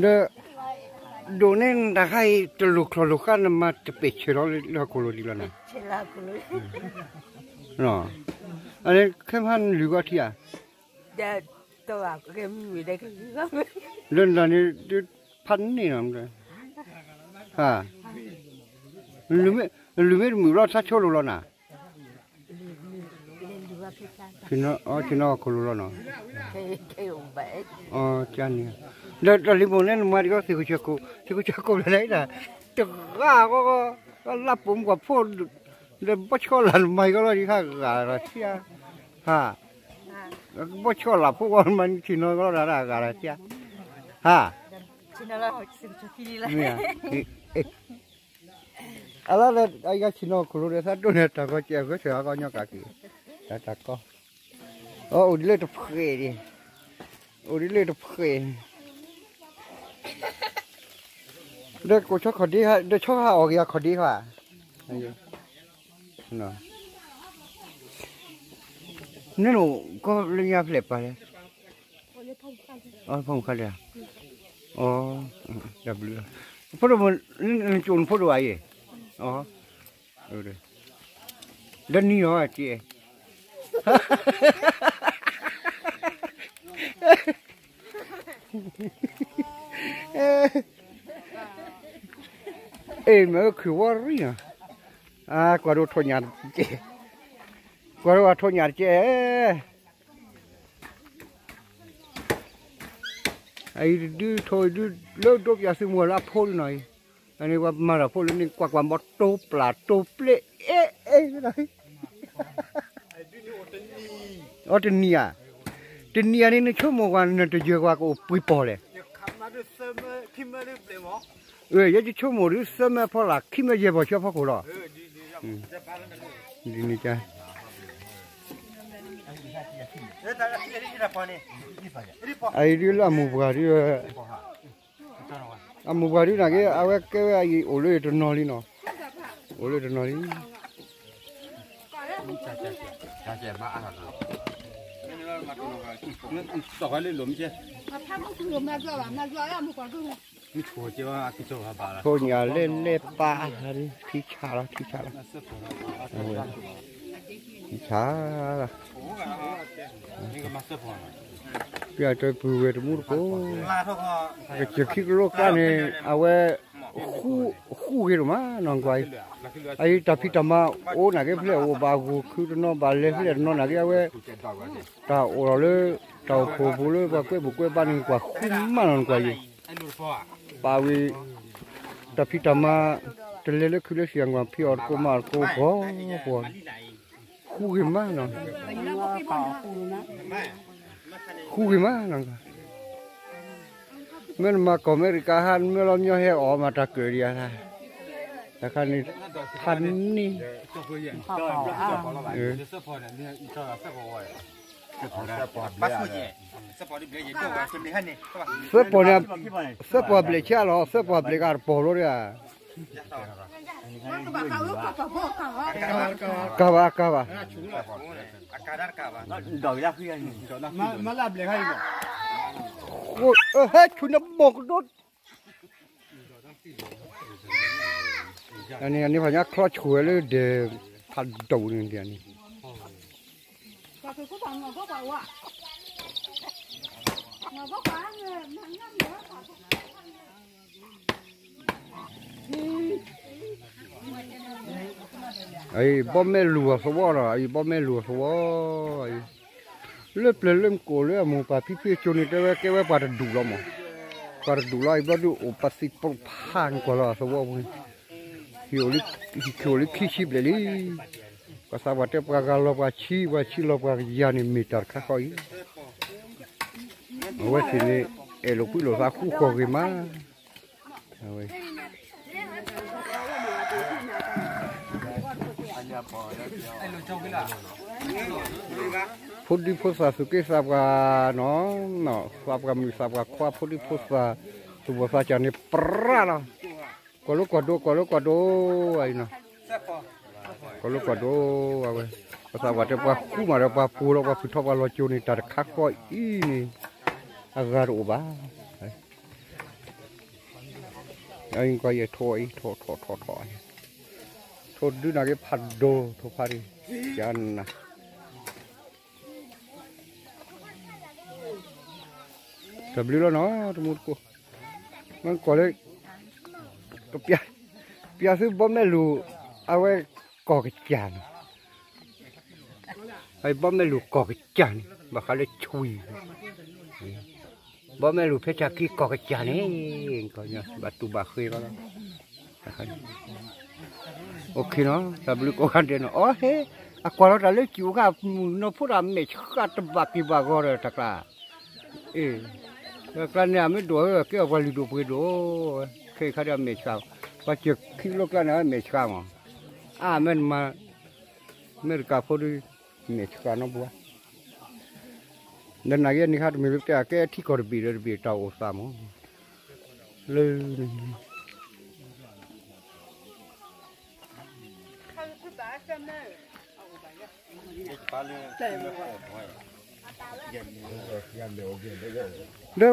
ဒီး ဒိးန့ၢ်နတၢ်ဃါအံၤ တလိၤချီၣ်လိၤဃါ နမၤတပဲာ်ဆၢလီၤလၢဟီၣ်ခိၣ်လိၤဒံးလီၤနၤ. အန့ၣ်ခဲမုၢ်နလုၢ်ဂီၢ်ထံဧါ. လၢနတၢ်န့ၣ် ဖးန့ၢ်နီၤ. ဟါ, နလုၢ်မ့ၢ်တမုာ်လီၤ သးဆိလိာ်လီၤနၤ. ဆ့ၣ်နီၤဟီၣ်ခိၣ်လိၤလီၤနီၤ. န့ၣ်, ဒီးတၢ်လံၤပိာ်န့ၣ် နမၤဒံးကီး သ့ၣ်ခိၣ်ဆၢကိၣ် သ့ၣ်ခိၣ်ဆၢကိၣ်လၢနၤ တဂၤဂီၢ်ဂီၢ်, လၢပိာ်မုၣ်ပှၢ်ဖိ ဒီးဘီၣ်ဆှီလၢ်နမၤကီးလီၤ ဒ်ဟးဂၤလီၤဆံးဧါ. ဟါ, ဘီၣ်ဆှီလၢ်ဖိဂီၢ် မၤန့ၢ်ဆ့ၣ်နီၤကီးလီၤ တၢ်ဂၤလီၤဆံးဧါ. ဟါ, အလီၤဒီး အယၤဆ့ၣ်နီၤခိၣ်လိၤဒီး သးဒိၣ်န့ၢ်တၢ်ကီကဲး ဂဲၤဆၢၣ်အကီညီကးက့ၤ, တၢ်တၢ်ကီ, အအိၣ်ဒ်လၢတဖှဲးဒံး, အိၣ်ဒ်လၢတဖှဲး, ဒီးကိးဆီခီၣ်ဒ့, ဒီးဆီဟးအီၣ်က့ၤအခီၣ်ဒ့ဧါ. နနအိၣ်ကီးလၢညါဖျဲၣ်ပၢ်လဲၣ်. အဖီမုၢ်ခါလၢ, အ, ဖိဒိၣ်မုၣ်, နကၠိၣ်နဖိဒိၣ်ဧါအံၤ, အ, ဒီးနံၤအီၤက့, အ့ၣ် မ့ၢ်ခုၣ်ဝီရံနီၤ, အ, ကွၢ်ဒိၣ်ထိၣ်ညၣ်တကဲ, ကွၢ်ဒိၣ်ထိၣ်ညၣ်တကဲ အံၤတဒု ထိၣ်အံၤဒု လၢဒိးပၠးသုးမုၢ်လၢအဖိဒုနီၤအံၤ, အန့ၣ်ပှၤမၤတၢ်ဖိလၢန့ၣ် ကွၢ်ကွၢ်ဘီတိပျၢ်တိပျဲၢ် အဲၣ်အဲၣ်, အီ တနံၤဧါ, တနံၤဧါန့ၣ် နဆိကမိၣ်ကွၢ် နတယၢၤကွၢ်ကအိၣ်ပှဲၤပီၢ်လဲၣ်. ယဆိကမိၣ်ဒုး သၢမၢဖီလာ် ခံမၢယဲၢ်ပီၢ်ဆၢဖီခိၣ်လီၤ. ဒ်န့ၣ် အံၤဒုးလၢအမိၢ်ပှၢ်ဒုး, အမိၢ်ပှၢ်ဒုးနာ်က့ အဝဲကဲဝဲအံၤ အိၣ်လၢတနီၤလံနီၤ, အိၣ်လၢတနီၤလံ. ထိၣ်ညၣ်လဲၣ်လဲၣ်ပၢ်, ထံဆးလီၤ ထံဆးလီၤ, ထံဆးလီၤ, ပျၢ်တၢ်ပုၢ်ဝဲၢ်တမူတကိး, ကစၢၢ်ခံကလိကျါန့ၣ် အဝဲ ဃူဂ့ၤဒိၣ်မးနီၢ်ကွၢ်အံၤ, အအံၤတၢ်ဖံးတၢ်မၤအိၣ်နာ်က့ ဖဲလဲၣ်အိၣ်ဘၣ်ဂီၢ်ခုတနီၤ ဘၣ်လဲၤဖဲလဲၣ်တနီၤနာ်က့ အဝဲ တၢ်အိၣ်လီၤလၢ တၢ်အိၣ်ဖှိၣ်ပူၤလၢပှၤကွဲးပူၤကွဲးဘါန့ၣ် ကွၢ်ဃူမးနီၢ်ကွၢ်အံၤ, ပာ်ဝံၤ တၢ်ဖံးတၢ်မၤ တလဲၤလၢခုလၢဆံး ကွၢ်ဖံးအီၣ်တကိးမၤအီၣ်တကိးပှီၤပှီၤ, ဃူဂ့ၤမးနီၢ် ဃူဂ့ၤမးနီၢ်, မ့ၢ်နမၤကီၢ်အမဲရကၤဟါ နမ့ၢ်လီၤမညီဟဲအီၣ်မးတၢ်ကၢၢ်ဒံးဧါ, တခါန့ၣ် ဖးန့ၢ် သၢပီၢ်န့ၣ်, သၢပီၢ်ဘျဲၣ်ဆံးလီၤ သၢပီၢ်ဘျဲၣ်ကတပီၢ်လိဒီးဧါ, ကဘၣ် ကဘၣ်, ဟဲဆူနဘီၣ်ကဒီး, အန့ၣ် အန့ၣ်ဖးညါချီဆူၣ်ဝဲလၢဒဲးဖးဒိၣ်န့ၣ်ဒ်န့ၣ် အံၤဘီမဲာ်လူၤအသဝီနီၤ, အံၤဘီမဲာ်လူၤအသဝီ, လၢပျၢၤလၢမကိၣ်လၢအမိၢ်ပၢ်ဖံဖုအစိၤန့ၣ် တဲဝဲကဲဝဲပှၤတဒူၣ်လီၤမး, ပှၤတဒူၣ်လီၤ အံၤဘျီဒုးအိၣ်ပှၤသံၣ်ပျိဖးန့ၣ် ကွၢ်လီၤအသဝီပူၤန့ၣ်, ဟံၣ်အိၣ်လၢခံဆံဘျဲၣ်လံ, ပှၤသးပှၢ်တဲပှၤဂၤလီၤပှၤဆံ ပှၤဆံလီၤပှၤကယၤန့ၣ် မ့ၢ်တၢ်တခါဃီအံၤ, အဝဲသ့ၣ်န့ၣ် အဲၣ်လိာ်ကွံလိာ်သးဃူဃီၣ်ဂ့ၤမး အဝဲ ဖိဒံဖိသၣ်သူၣ်က့သးပှၢ်နီၤ, သးပှၢ်မုၣ်သးပှၢ်ခွါ ဖိဒံဖိသၣ် သူၣ်ဘီၣ်သးစၢ်န့ၣ် ပြးလီၤ, ကွၢ်လိကွၢ်ဒိ ကွၢ်လိကွၢ်ဒိ အံၤနီၤ, ကွၢ်လိကွၢ်ဒိ အဝဲ ပသးပှၢ်တဲပှၤဃူမးဒီး ပှၤပိာ်လီၤ ပှၤဖုၣ်ထီၣ်ပှၤလီၤကၠိန့ၣ် တၢ်တခါဃီအံၤန့ၣ် အဂၤတအိၣ်ဘၣ်. အံၤကွၢ်ယဲ ထိၣ်အံၤ ထိၣ်ထိၣ်ထိၣ်ထိၣ်, ထိၣ်ဒုးနာ်က့ဖးဒိၣ် ထိၣ်ဖးဒိၣ်, ယနၤ တဘျုးလီၤနီၤ တမူတကိး, မ့ၢ်ကွၢ်လၢ ကပျး ပျးသုဘီမဲာ်လူၤ အဝဲကီၢ်ကစၢ်န့ၣ်, ဘီမဲာ်လူၤကီၢ်ကစၢ်န့ၣ် ဘၣ်ဃးလၢဆွံ, ဘီမဲာ်လူၤဖဲဆၣ်ခံကီၢ်ကစၢ်န့ၣ်, ဘၣ်တူၢ်ဘၣ်ဃ့လီၤ. အိၣ်ခ့နီၤ တၢ်ဘျုးကိးဂၤဒဲးနီၤ, အီဟ့, အကွၢ်လီၤတၢ်လၢစူၣ်ခါမုၢ်နီၤဖိတၢ်မဲာ်ဆှးတဘၣ်က့ၤဘၣ်ဂီၤဒီးတၢ်ကျါ, အ့ၣ်, တၢ်ကျါန့ၣ် အမ့ၢ်ဒိၣ်ဝဲကဲအပှၤလုၢ်ဒိၣ်ပှ့ၤဒိၣ်, ခဲအံၤခါဒီးအမဲာ်ဆှး, ပှၤစၢၤခံလိကျါန့ၣ် အမဲာ်ဆှးမး, အါမဲာ်နမၤ, မဲာ်တကးဖိဒီး, မဲာ်ဆှးနီတဘျီ ဒီးနာ်က့န့ၣ်ခါတမ့ၢ်လၢပတဲအကဲထံကီၢ်တဘ့ၣ်ဒီးတဘ့ၣ်တၢ်အိၣ်သးမး, လၢ ဒီး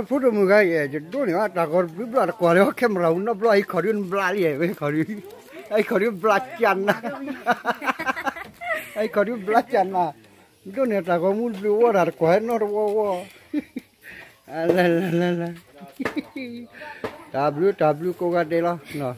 ဖိဒိၣ်မုၣ်ဂၤအံၤ ယဒိးန့ၢ်အီၤတၢ်ဂီၤတဘျုးဘျီတကွၢ်လၢ camera နီတဘျီ အံၤခီၣ်ဒုးနဘျါလံ, အံၤခီၣ်ဒုးဘျါကၢ်နၤ, အံၤခီၣ်ဒုးဘျါကၢ်နၤ, ဒိးန့ၢ်တၢ်ဂီၤမူတဘျုးဝီတၢ်တကွၢ်နီတဝီဝီ, လၢလၢလၢလၢ, တၢ်ဘျုးတၢ်ဘျုးကိးဂၤဒဲးလီၤ.